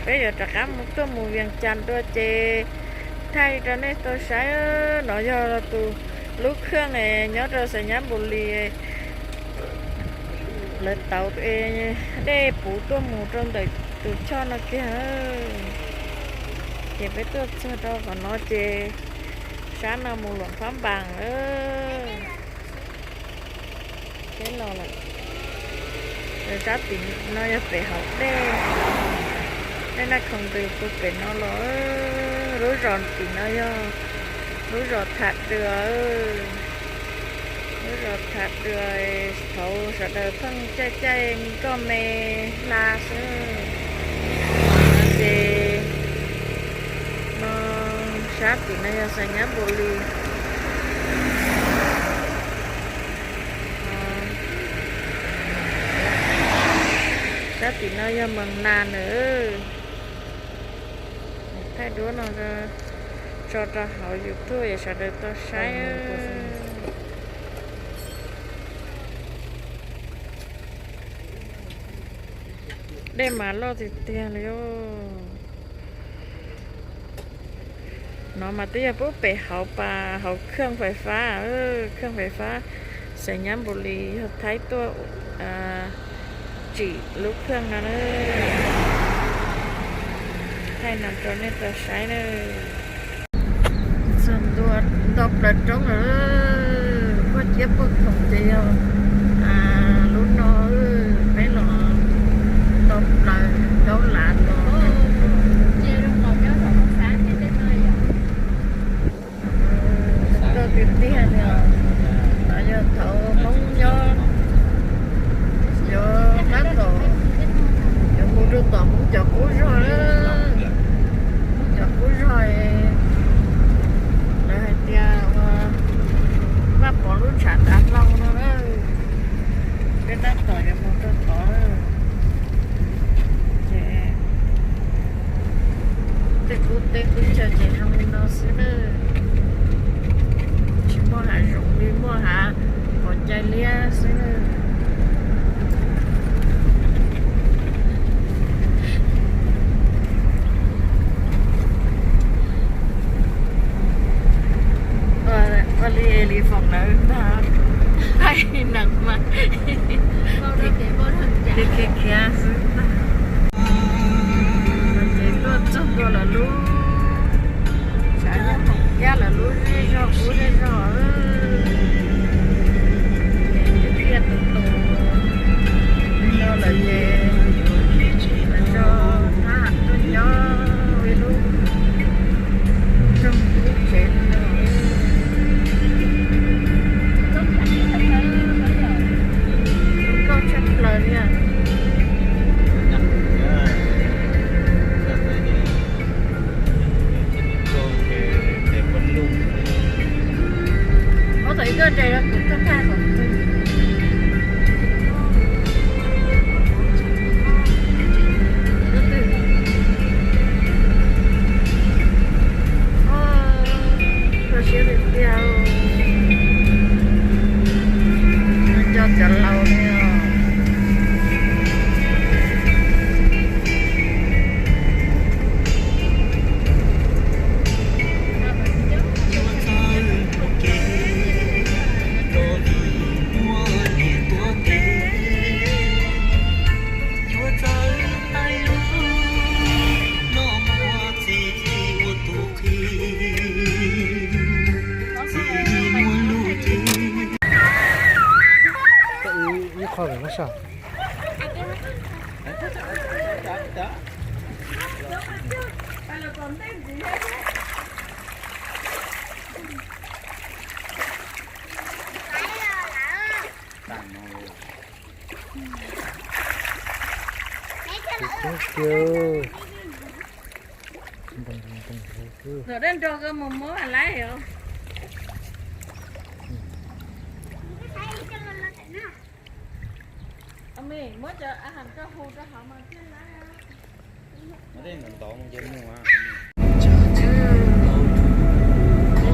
Peb yuav rov qab mus tuaj mus Vias Cas dua ces thaij rau nej tau saib. No yog tus lub khaj nyob rau Xais Nyab Npus Lis, lawv tauv dej puv tuaj mus rau ntawm tus choj no kiag. Ces peb tuaj txog rau qhov no ces sab no mus Luam Phab Npas lawm. Sab tim no yog pem hauv dej, dej Naj Khoom Ntws puag pem no los. Lub zos tim no yog lub zos Tham Dwm. Lub zos Tham Dwm, thaum sawv daws pheej caij caij nkoj me hla xwb. Ces no sab tim no yog Xais Nyab Npus Lis. Sab tim no yog Moos Nas na. Thaij duab no tso rau hauv YouTube es sawv daws tau saib. Dej mas loj tiag tiag li. No mas twb yog pub pem hauv pas hauv khaj fais fab, khaj fais fab Xais Nyab Npus Lis yog Thaib tuaj tsim lub khaj no na. Thaij no rau nej tau saib na. Txog ntua nto plaws roob lawm, puag ciab puag khoom ces yog lub no, peb los nto plaws roob lav no. Koj tiag tiag li os. No yog thaum Hmoob nyob, yuav tab tom yuav mus rau tom Hmoob cov qub zog na. Hmoob cov qub zog, lawv hais tias ua Vaj Pov lub tshav dav hlau no na. Peb tab tom yuav mus rau tod. Ces tej qub teb qub chaw ces zoo li no xwb na. Tsis muaj hav zoov li, muaj hav pov cai liab xwb na. Ua li, li foom lawv ntag, thaij neeg mas khiav khiav xwb ntag. Ces tuaj txog ntua lawv lub, xav nyob hoom iab lawv lub zej zog qub zej zog. Ces tiaj tiaj tus tus li no lawm ces lawv tso thab ham tuaj nyob ib lub roog ib tsev no. Zoo nkauj tshaj plaws li. Muab tau ib tug nres rau kuv txoj thaj kom twg. Koj siab tiag tiag, coj cov laus li os. Ib qho mas sab. Thank you. Ntawm dej nrog koj mus muab laib os. Muab cov a ham rau hu rau hauv mas thiaj laib. Peb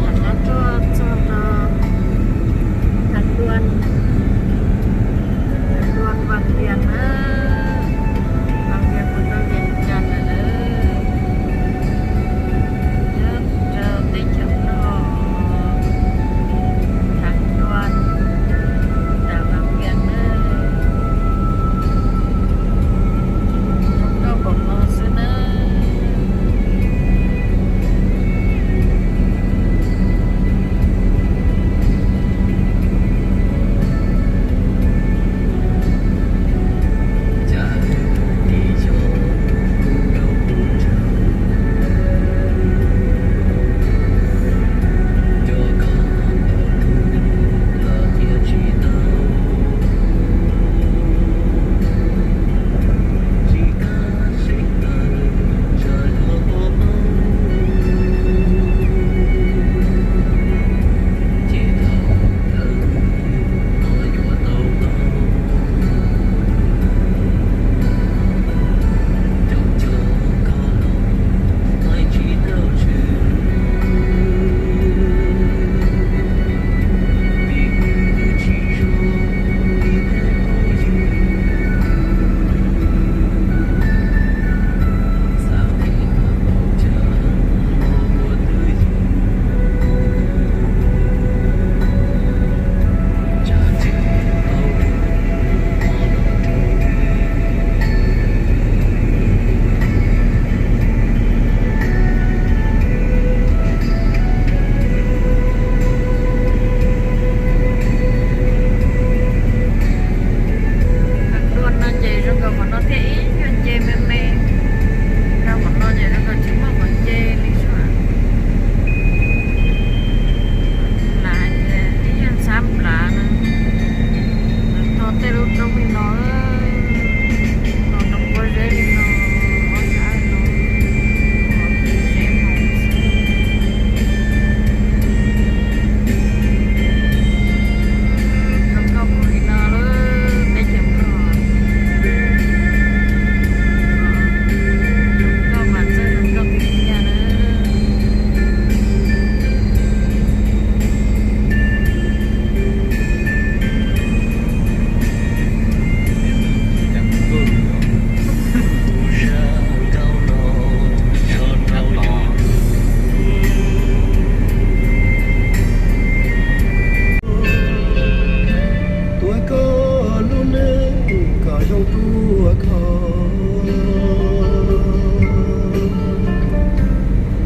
mam rov tuaj txog no, Thaj Duaj, Thaj Duaj Vaj Vias na, Vaj Vias puas tau Vias Cas lawm. Ib nyuag nce me me, rau qhov no ces rau qhov tsis muaj qhov nce li xwb. Nplav hais tias ib nyuag ntxhab nplav no, tog tej lub roob li no, tog roob pob zeb li no, ob sab li no, zeb mus. Zoo nkauj mus li no lawm, teb chaws Nplog. Zoo nkauj mas txawj zoo nkauj tiag tiag na. Tuav koj lub neej kom zoo ruaj khov.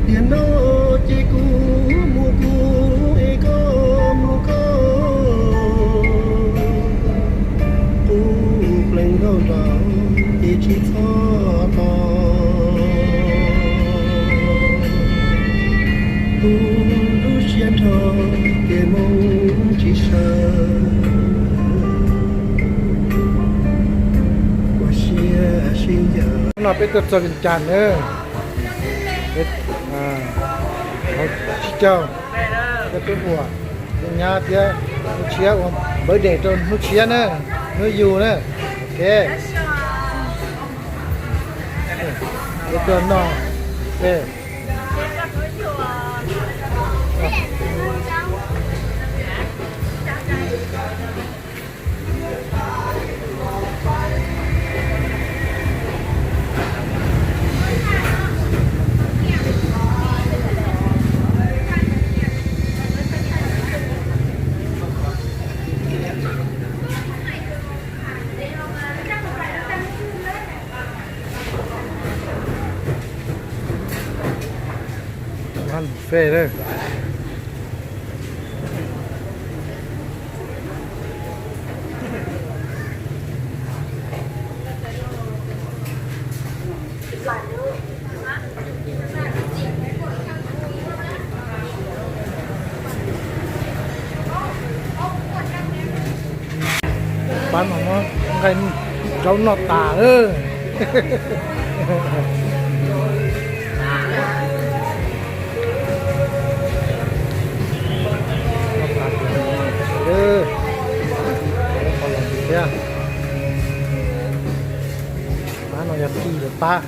Tiam no ces kuv mus kuv es koj mus koj. Qub plees nkauj nraug ces tsis txhob tos. Kuv lub siab nrho ces moo tsis sawv. Ua siab sib ncaws. Hnub no peb tuaj txog Vias Cas na. Peb, ah, hauv Tsib Caug, peb tub huam, peb nyab thiab hnub tshiab ua birthday rau hnub tshiab na, hnub yug na. Ok. Peb tuaj noj, peb Ăn buffet đây. Pab no nqaij zaub noj tas lawm. Noj tas tiag, qhov los tiag thiab. Pab no yog tij lawv pab.